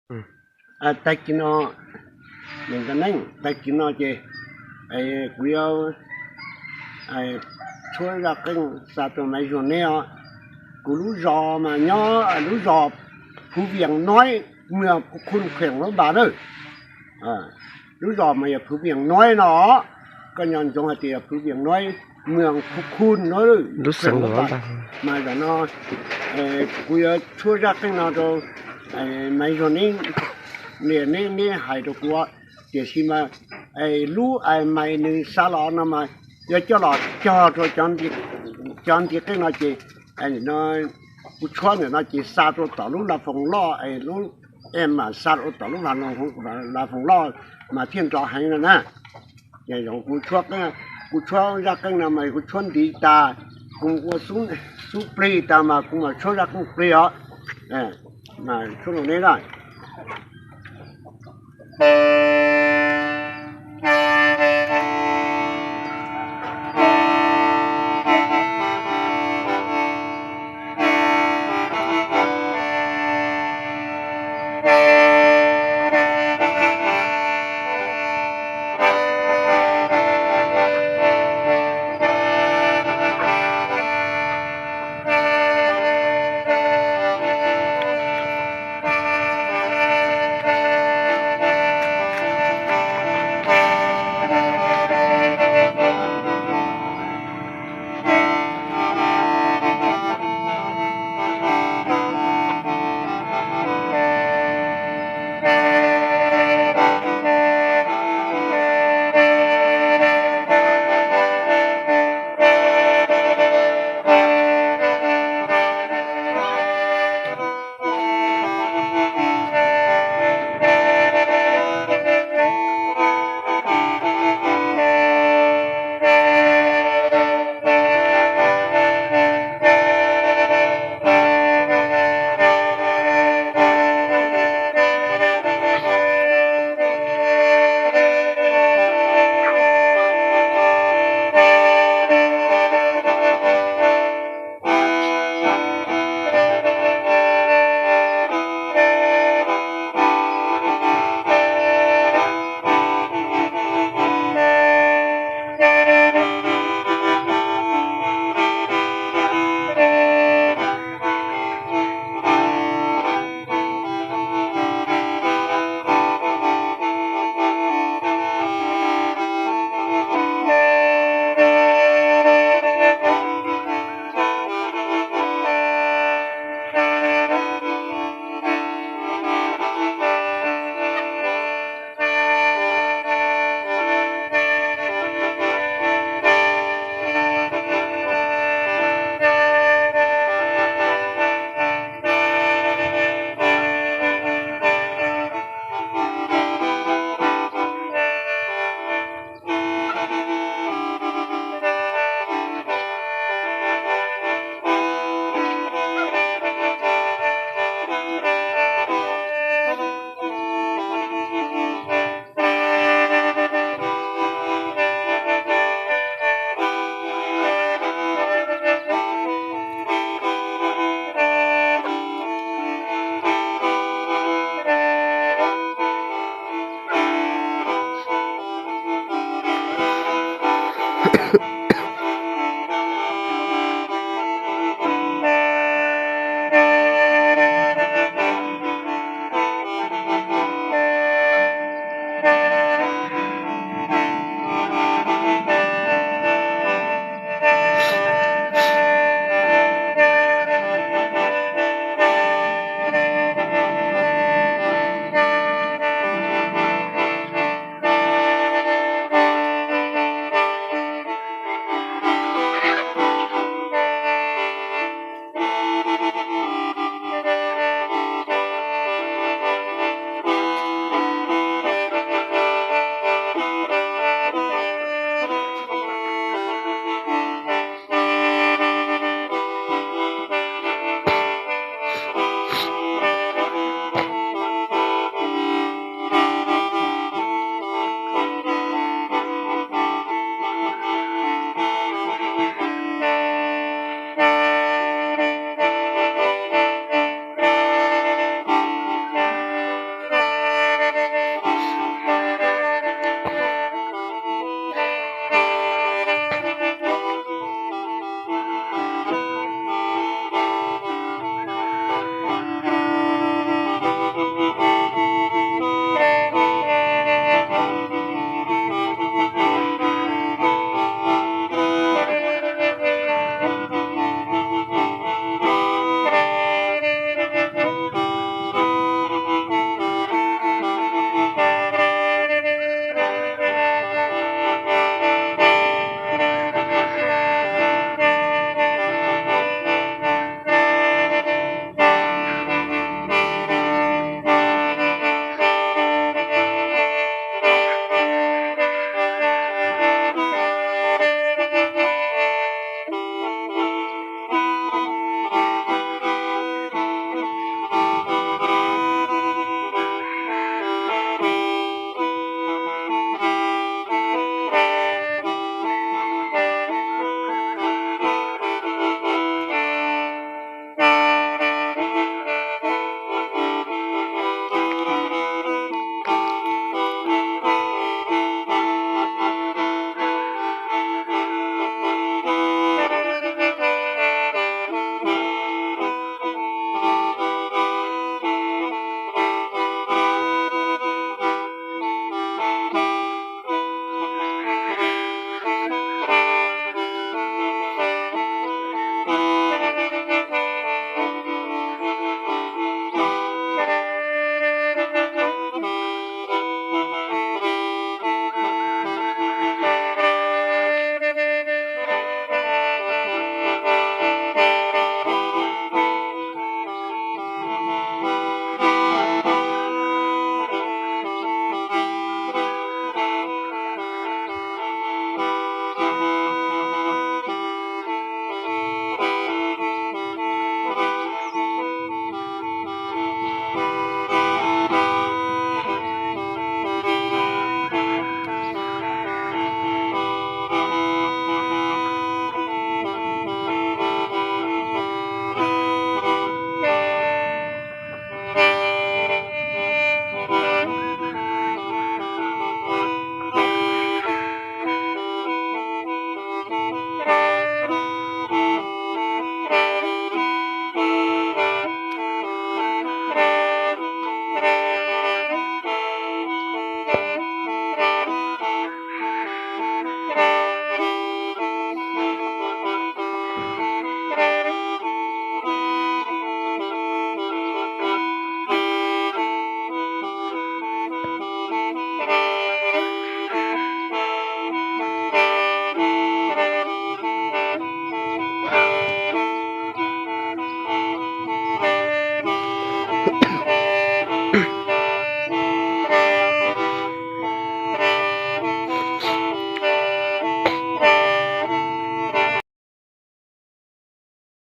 Tag kis no, tag kis no ces kuv yuav tshuab zaj qeej xa rau Maiv Zuag neb os. Kuv lub zos mas nyob lub zos Phuv Vias Noib, muas Khu Khun, kheem Luab Npas na. Lub zos mas yog Phuv Vias Noib no, koj nco ntsoov hais tias yog Phuv Vias Noib, muas Khu Khun no, lub xeev Luab Npas. Mas zaum no kuv yuav tshuab zaj qeej no rau Maiv Zuag neb, neb hais rau kuv, tiam sis mas lub mais nws xa los no mas yuav coj los cog rau cov nti qeej no ces, no, kuv tshuab ntawm no ces xa rau tom lub la foos loj, lub, mam xa rau tom lub la foos loj mas thiaj nrov heev no na. Ces kuv tshuab, kuv tshuab zaj qeej no mas kuv tshuab ntiv tas, kuv ua xub plig tas mas kuv mam tshuab zaj qeej plig os. Mas tshuab rau neb na.